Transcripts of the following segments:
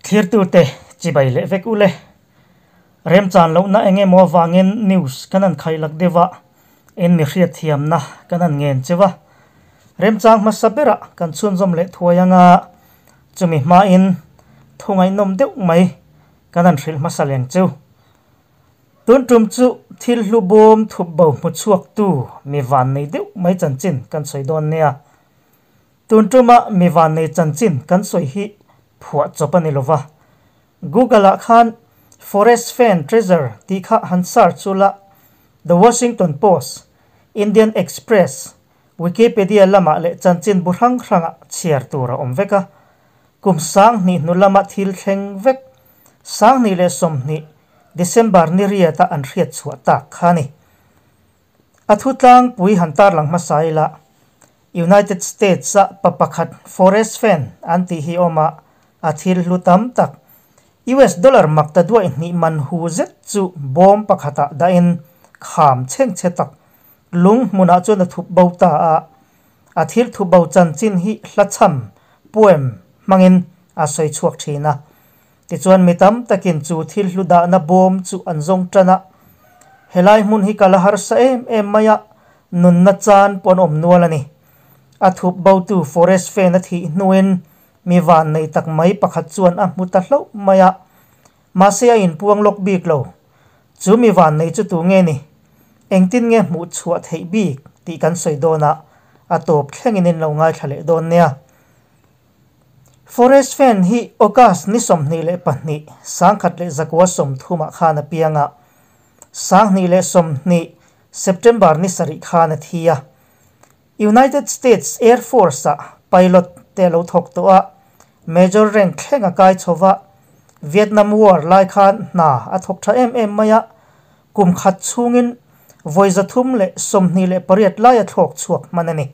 Thlirtute chibai leh vek ule. Remchan lohna eng emaw avangin news kan han khailak deuh a, in mi hriatthiamna kan han ngen cheu a. Remchang hmasa berah kan chhunzawm leh thuai anga chumi hmain thu ngaihnawm deuh mai kan han hrilh hmasa leng cheu. Tun tum chu thil hlu bawm thup bo hmu chhuaktu mi vannei deuh mai chanchin kan sawi dawn nia. Tun tuma mi vannei chanchin kan sawi hi phuah chawp a ni lova. Google ah khan Forest Fan Treasure tih kha han search ula The Washington Post, Indian Express, Wikipedia lamah leh chanchin bu hrang hrangah chhiar tur a awm vek a. Kum 2000 hnu lama thil thleng vek 2020 December ni riata an hriat chhuah tak kha a ni. A thu tlangpui han tarlang hmasa ila United States-a pa pakhat Forest Fan an tih hi awm a, a thil hlu tam tak US dollar mak ta duaih hnih man hu zet chu bawm pakhatah dahin kham chhengchhe tak lung hmunah chuan a thup bo ta a. A thil thup bo chanchin hi hlachham, poem, hmangin a sawi chhuak thin a. Tichuan mi tam takin chu thil hlu dahna bawm chu an zawng tan a. Helai hmun hi kal a harsa em em mai a, nunna chan pawh an awm nual a ni. A thup botu forest fan a thih hnuin mi vannei tak mai pakhat chuan a hmu ta hlauh mai a. Mahse a inpuang lawk bik lo. Chu mi vannei chu tu nge ni? Engtin nge hmuh chhuah theih bik tih kan sawi dawn a, a tawp thlengin in lo ngaithla leh dawn nia. Forest Fan hi August ni 22, 1930 ah khan a piang a, 2020 September ni 7 khan a thi a. United States Air Force ah pilot te a lo thawk tawh a, Major rank thleng a kai chho va, Vietnam War lai khan hna a thawk tha em em mai a, kum khat chhungin vawi 328 lai a thlawk chhuak hman a ni.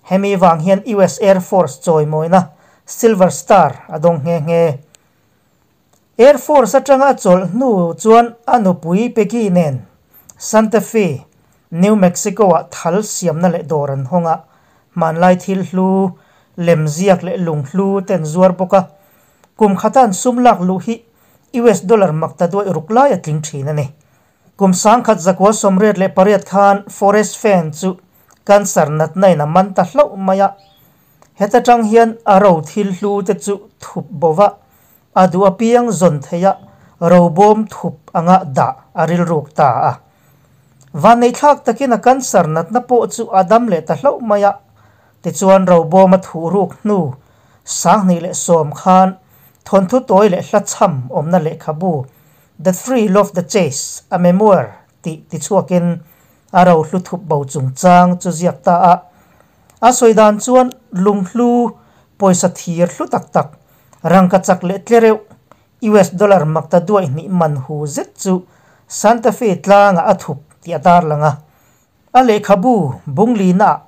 Hemi vang hian US Air Force chawimawina Silver Star a dawng nghe nghe. Air Force atanga a chawlh hnu chuan a nupui Peggy nen Santa Fe, New Mexico-ah thal siamna leh dawr an hawng a, hmanlai thil hlu, lemziak leh lunghlu te an zuar bawk a. Kum khata an sum lak luh hi US dollar mak ta duaih ruk lai a tling thin a ni. Kum 1988 khan Forest Fan chu cancer natna in a man ta hlauh mai a. Heta tang hian a ro thil hlu te chu thup bo va, a duh apiang zawn theih a, ro bawm thup anga dah a rilruk ta a. Vanneithlak takin a cancer natna pawh chu a dam leh ta hlauh mai a. Tichuan ro bawm a thuh ruk hnu 2010 khan thawnthu tawi leh hlachham awmna lehkhabu The Thrill of the Chase, A Memoir tih tichhuakin a ro hlu thup bo chungchang chu ziak ta a. A sawi dan chuan lunghlu pawisa thir hlu tak tak, rangka chak leh tle reuh, US dollar mak ta duaih hnih man hu zet chu Santa Fe tlangah a thup tih a tarlang a. A lehkhabu Bunglina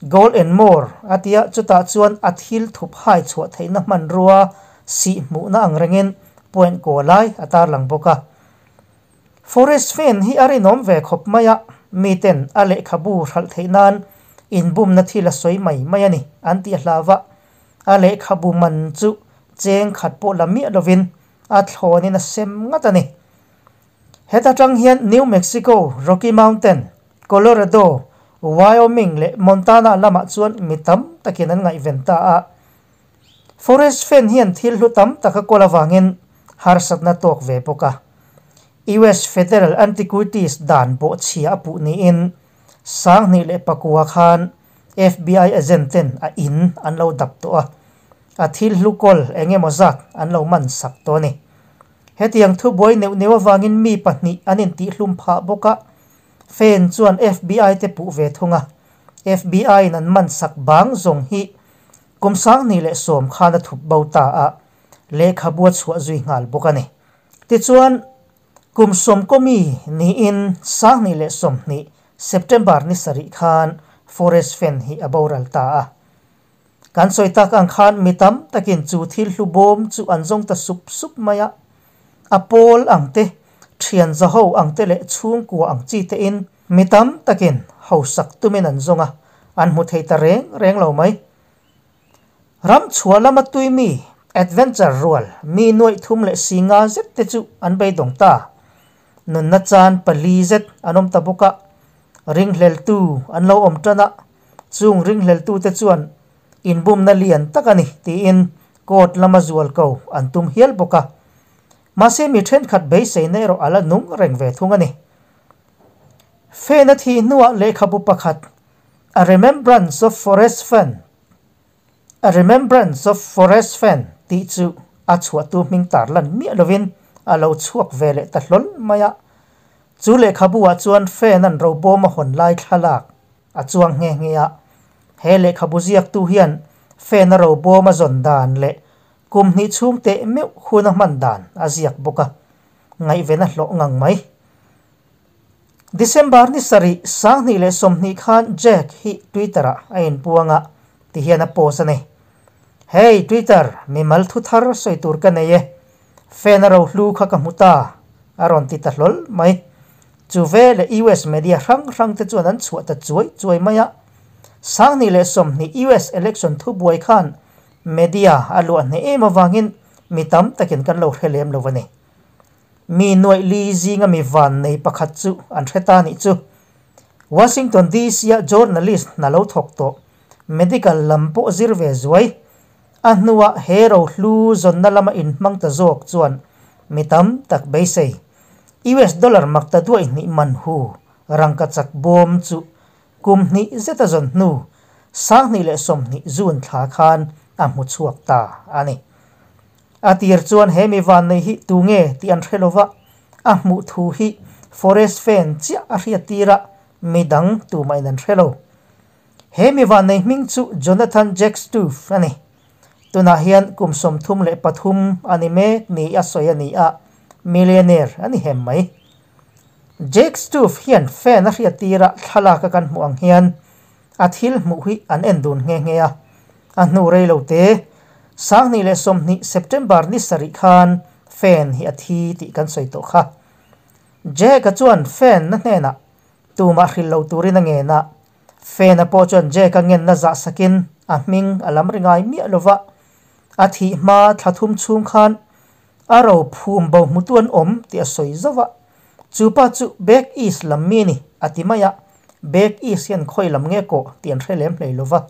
Gold and More a tia chutah chuan a thil thup hai chhuah theihna hmanrua sih hmuhna ang rengin point kaw lai a tarlang bawk a. Forest Fan hi a rinawm ve khawp mai a, miten a lehkhabu hralh theih nan inbumna thil a sawi mai mai a ni an tih a hlau a. A lehkhabu man chu cheng khat pawh la miah lovin a thlawnin a sem ngat a ni. Heta tang hian New Mexico, Rocky Mountain, Colorado, Wyoming leh Montana lamah chuan mi tam takin an ngaihven ta a. Forest Fan hian thil hlu tam tak a kawl avangin harsatna tawk ve bawk a. US Federal Antiquities dan pawh chhia a puh niin 2009 khan FBI agent ten a in an lo dap tawh a. A thil hlu kawl eng emaw zat an lo man sak tawh a ni. Hetiang thu buai neuh neuh avangin mi pahnih an intihhlum phah bawk a, Fan chuan FBI te puh ve thung a. FBI in an man sak bang zawng hi kum 2010 khan a thup bo ta a, lehkhabu a chhuah zui nghal bawk a ni. Tichuan, kum sawm kawmi niin 2020 September ni 7 khan Forest Fan hi a boral ta a. Kan sawi tak ang khan mi tam takin chu thil hlu bawm chu an zawng ta sup sup mai a. A pawl ang te, thian zaho ang te leh chhungkua ang chi te in mi tam takin hausak tumin an zawng a, an hmu thei ta reng reng lo mai. Ram chhuah lama tui mi Adventure rual mi nuaih thum leh si nga zet te chu an beidawng ta. Nunna chan pali zet an awm ta bawk a, ringhleltu an lo awm tan a, chung ringhleltute chuan inbumna lian tak a ni tiin court lama zual ko an tum hial bawk a. Mahse mi thenkhat beiseina erawh a la nung reng ve thung a ni. Fena thih hnuah lehkhabu pakhat A Remembrance of Forrest Fenn, A Remembrance of Forrest Fenn tih chu a chhuahtu hming tar lan miah lovin a lo chhuak ve leh ta hlawl mai a. Chu lehkhabu-ah chuan Fenn an robawm a hawn lai thlalak a chuang nghe nghe a. He lehkhabu ziaktu hian Fenn a robawm a zawn dan leh kum hnih chhung teh meuh hun a hman dan a ziak bawk a, ngaihven a hlawh ngang mai. December ni sarih 2020 khan Jack hi Twitter-ah a inpuang a, tihian a post a ni. Hey Twitter, mimal thu thar sawi tur ka nei e. Fan a rohlu kha ka hmu ta, a rawn ti ta hlawl mai. Chu veleh US media hrang hrang te chuan an chhuah ta chuai chuai mai a. 2020 US election thubuai khan media a luah hneh em avangin mi tam takin kan lo hre lem lo a ni. Mi nuaih li zinga mi van nei pakhat chu an hre ta nih chu. Washington DC-a journalist hna lo thawk tawh, medical lam pawh zir ve zuai, a hnuah he rohlu zawnna lama inhmang ta zawk chuan mi tam tak beisei. US dollar makta duaih hnih man hu rangkachak bawm chu kum hnih zeta zawn hnu 2020 June thla khan a hmu chhuak ta a ni. A tir chuan he mi vannei hi tu nge tih an hre lova, a hmuh thu hi Forrest Fenn chiah a hriat tir a, mi dang tumahin an hre lo. He mi vannei hming chu Jonathan Jack Stoof a ni. Tunah hian kum 33 a ni mek ni a sawi a ni a, millionaire a ni hem mai. Jack Stoof hian Fenn a hriat tir a, thlalak a kan hmuh ang hian a thil hmuh hi an en dun nghe nghe a. A hnu rei lo te, 2020 September ni sarih khan Fenn hi a thi tih kan sawi tawh kha. Jack-a chuan Fenn na hnenah tumah hrilh lo turin a ngen a. Fenn-a pawh chuan Jack-a ngenna zah sakin a hming a lam ri ngai miah lova. A thih hma thla thum chhung khan a ro phum bo hmutu an awm tih a sawi zauh a. Chu pa chu Back East lam mi a ni a ti mai a, Back East hian khawi lam nge kawh tih an hre lem hlei lova.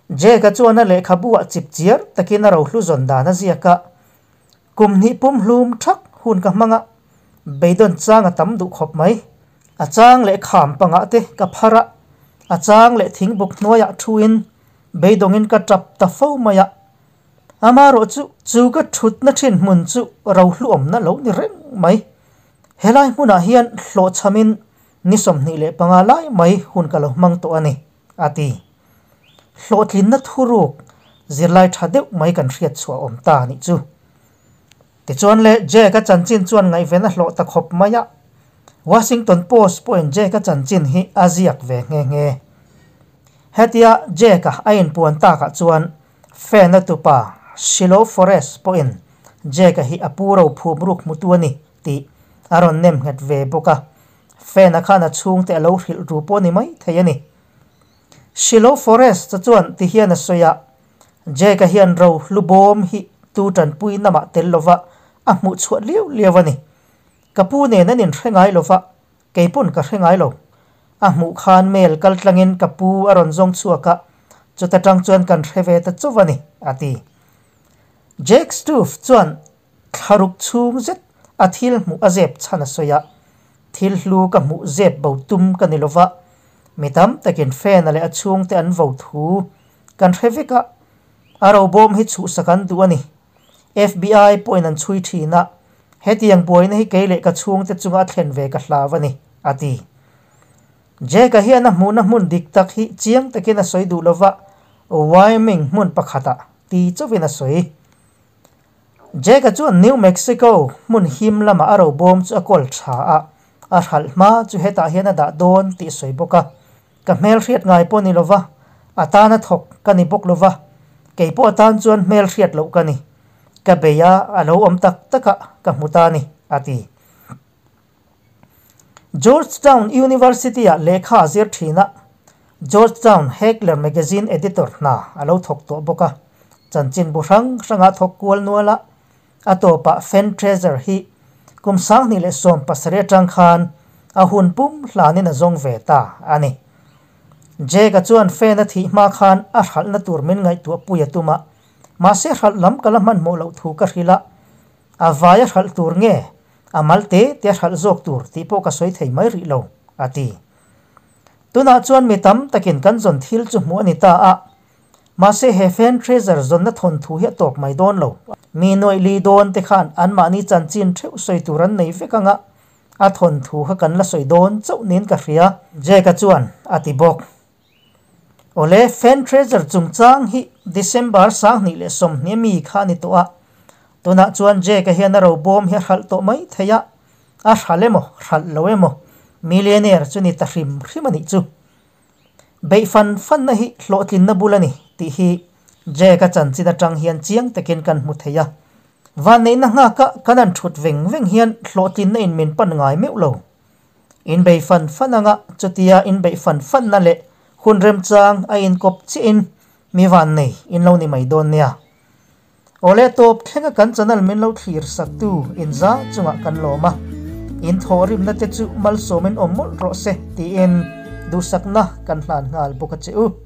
Jack-a chuan a lehkhabu ah chip chiar takin a rohlu zawn dan a ziak a, Kum hnih pum hlum thak hun ka hmang a, beidawn chang a tam duh khawp mai. A chang leh kham pangah te ka phar a, a chang leh thingbuk hnuaiah thuin beidawngin ka tap ta fo mai a. Amaherawh chu chu ka thutna thin hmun chu rohlu awmna lo ni reng mai. Helai hmunah hian hlawhchhamin ni 25 lai mai hun ka lo hmang tawh a ni, a ti. Hlawhtlinna thuruk zirlai tha deuh mai kan hriat chhuah awm ta a nih chu. Tichuan le Jack-a chanchin chuan ngaihven a hlawh ta khawp mai a. Washington Post pawhin Jack-a chanchin hi a ziak ve nghe nghe. Hetia Jack-a a inpuan takah chuan Fan-a tupa Shiloh Forrest pawhin Jack-a hi a pu ro phum ruk hmutu a ni tih a rawn nem nghet ve bawk a. Fan-a khan a chhungte a lo hrilh ru pawh a ni mai thei a ni. Shiloh Forrest-a chuan ti hian a sawi a, Jack-a hian ro hlubawm hi tu tanpui namah tel lova a hmuh chhuah liau liau a ni. Ka pu nen an inhre ngai lova, kei pawn ka hre ngai lo. A hmuh khan mail kal tlangin ka pu a rawn zawng chhuak a, chuta tang chuan kan hre ve ta chauh a ni, a ti. Jack Stoof chuan thlaruk chhung zet a thil hmuh a zep chhan a sawi a, Thil hlu ka hmuh zep bo tum ka ni lova, mi tam takin Fena leh a chhungte an vo thu kan hre vek a, a robawm hi chhuhsak an duh a ni. FBI pawhin an chhui thin a, hetiang buaina hi kei leh ka chhungte chunga a thlen ve ka hlau a ni, a ti. Jack-a hian a hmuhna hmun dik tak hi chiang takin a sawi duh lova, Wyoming hmun pakhatah ti chauhin a sawi. Jack-a chuan New Mexico hmun him lamah a robawm chu a kawl tha a, a hralh hma chu hetah hian a dah dawn tih a sawi bawk a. Ka hmelhriat ngai pawh ni lova, a tana thawk ka ni bawk lova, kei pawh atan chuan hmelhriat loh ka ni. Ka bei a, a lo awm tak tak a, ka hmu ta a ni, a ti. Georgetown University-ah lehkha a zir thin a, Georgetown Heckler Magazine editor hna a lo thawk tawh bawk a. Chanchinbu hrang hranga thawk kual nual a, a tawpah Fen Treasure hi kum 2017 atang khan a hun pum hlanin a zawng ve ta a ni. Jake-a chuan Fen a thih hma khan a hralhna tur min ngaihtuah pui a tum a, mahse hralh lam ka la hmanhmawh loh thu ka hrilh a, a vai a hralh tur nge a mal te te a hralh zawk tur tih pawh ka sawi thei mai rih lo, a ti. Tunah chuan mi tam takin kan zawn thil chu hmuh a ni ta a, mahse he Fen Treasure zawnna thawnthu hi a tawp mai dawn lo. Mi nuaih li dawn te khan anmahni chanchin theuh sawi tur an nei vek ang a, a thawnthu kha kan la sawi dawn chauh niin ka hria, Jake-a chuan a ti bawk. Awle, Fen Treasure chungchang hi December 2020 mi kha a ni tawh a, tunah chuan Jake-a hian a robawm hi a hralh tawh mai thei a, A hralh emaw, hralh lo emaw, millionaire chu ni ta hrim hrim a nih chu. Beih fan fanna hi hlawhtlinna bul a ni tih hi Jack-a chanchin atang hian chiang takin kan hmu thei a. Vanneihna nghaka kan han thut veng veng hian hlawhtlinna in min pan ngai meuh lo. Inbei fan fan anga chutia inbeih fan fanna leh hun remchang a inkawp chiahin mi vannei in lo ni mai dawn nia. Awle tawp thlenga kan channel min lo thlir sak tu in za chungah kan lawm a, in thawhrimna te chu malsawmin awm mawlh rawh se tiin duhsakna kan hlan nghal bawk a che u.